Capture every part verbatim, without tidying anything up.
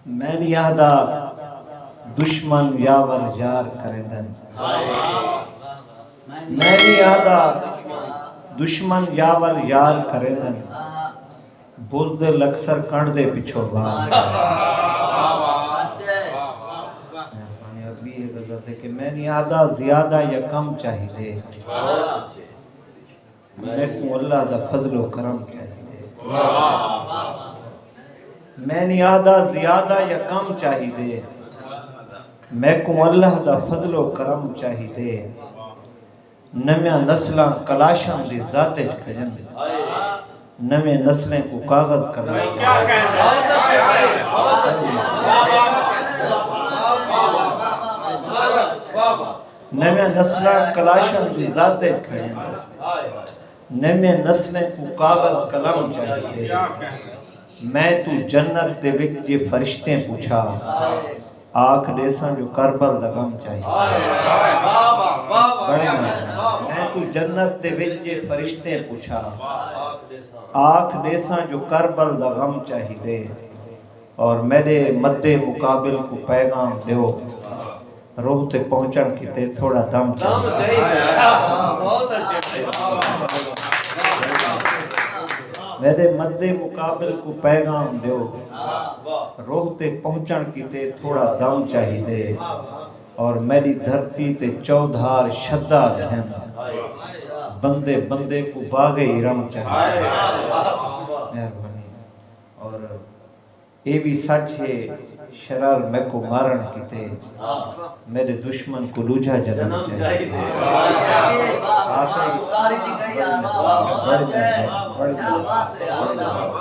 میں نہیں آہدا دشمن یاور یار کریندن۔ میں نہیں آہدا دشمن یاور یار کریندن۔ بزدل اکثر کنڈ دے پچھوں وار کریندن۔ میں نہیں آہدا زیادہ یا کم چاہیدے۔ میکوں اللہ دا فضل و کرم چاہیدے۔ میں نہیں آہدا زیادہ یا کم چاہیدے۔ میکوں اللہ دا فضل و کرم چاہیدے۔ نویاں نسلاں کلاشن دی زد اچ کھڑن۔ نویں نسلیں کوں کاغذ قلم چاہیدے۔ نویں نسلاں کلاشن دی زد اچ کھڑن۔ نویں نسلیں کوں کاغذ قلم چاہیدے۔ میں توں جنت دے وچ جے فرشتیں پچھا، آکھ ݙیساں جو کربل دا غم چاہیدے۔ بڑے مزے نال۔ میں توں جنت دے وچ جے فرشتیں پچھا، آکھ ݙیساں جو کربل دا غم چاہیدے۔ اور میݙے مد مقابل کوں پیغام ݙیو، روح تے پہنچݨ کیتے تھوڑا دم چاہیدے۔ میݙے مد مقابل کوں پیغام ݙیو، روح تے پہنچݨ کیتے تھوڑا دم چاہیدے۔ اور میݙی دھرتی تے چودھار شداد ہن، بندے بندے کوں باغ ارم چاہیدے۔ مہربانی۔ اور اے وی سچ ہے، شرر میکوں مارݨ کیتے میݙے دشمن کوں ݙوجھا جنم چاہیدے۔ آخری، بڑی مہربانی، بڑی مہربانی، بڑی مہربانی۔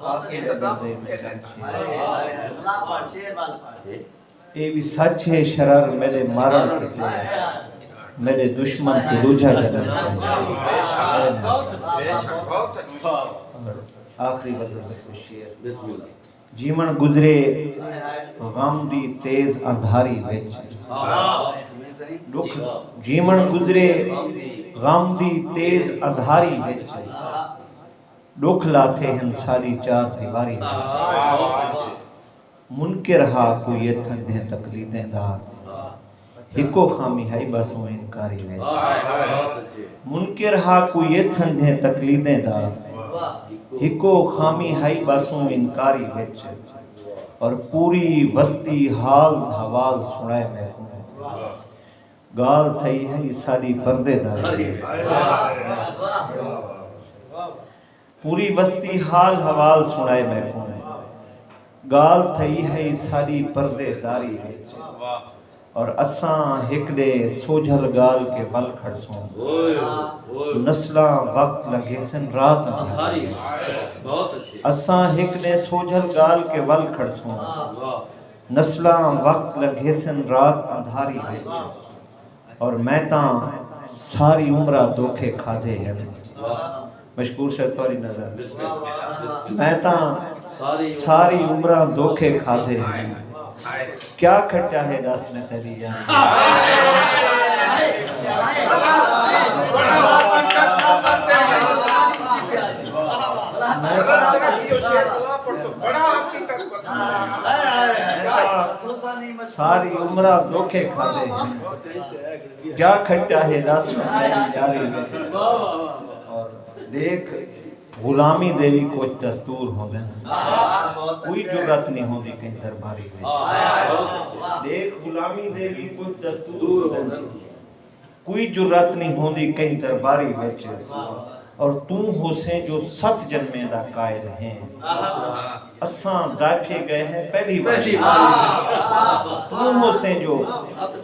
آخری بندے میں چاہیدے۔ اے وی سچ ہے، شرر میݙے مارݨ کیتے میݙے دشمن کوں ݙوجھا جنم چاہیدے۔ آخری غزل دا کوئی شعر۔ جیوݨ گزرے غم دی تیز اندھاری وچ، ݙکھ، جیوݨ گزرے غم دی تیز اندھاری وچ، ݙکھ لاتھے ہن ساݙی چار دیواری وچ۔ منکر ہا کوئی اتھاں دیاں تقلیدیں دا، ہکو خامی ہئی بس اوں انکاری وچ۔ منکر ہا کوئی اتھاں دیاں تقلیدیں دا، ہکو خامی ہئی بس اوں انکاری وچ۔ اور پوری وستی حال حوال سݨائے میکوں۔ ڳالھ تھئی ہئی ساݙی پردے داری وچ۔ پوری وستی حال حوال سݨائے میکوں۔ ڳالھ تھئی ہئی ساݙی پردے داری وچ۔ اور اساں ہک ݙے سوجھل ڳالھ کے ول کھڑسوں۔ نسلاں وقت لنگھیسن رات اندھاری۔ اساں ہک ݙے سوجھل ڳالھ کے ول کھڑسوں۔ نسلاں وقت لنگھیسن رات اندھاری وچ۔ اور میں تاں ساری عمراں دھوکے کھادے ہن۔ مشکور صاحب، تہاݙی نظر۔ میں تاں ساری عمراں دھوکے کھادے ہن۔ کیا کھٹیا ہے ݙس میں تیݙی یاری؟ ساری عمراں دھوکے کھادے ہن۔ کیا کھٹیا ہے ݙس میں تیݙی یاری وچ۔ اور ݙیکھ، غلامی دے وی کجھ دستور ہوندن۔ کوئی جرات نہیں ہوندی کہیں درباری وچ۔ ݙیکھ، غلامی دے وی کجھ دستور ہوندن۔ کوئی جرات نہیں ہوندی کہیں درباری وچ۔ اور توں ہوسیں جو ست جنمیں دا قائل ہیں۔ اساں دائفے ڳئے ہیں پہلی واری۔ توں ہوسیں جو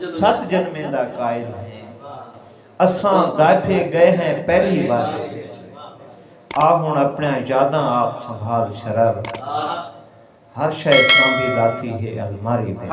ست جنمیں دا قائل ہیں۔ اساں دائفے ڳئے ہیں پہلی واری۔ آ ہݨ اپݨیاں یاداں آپ سنبھال شرر۔ ہر شئے سانبھی لاتھی ہے الماری وچ۔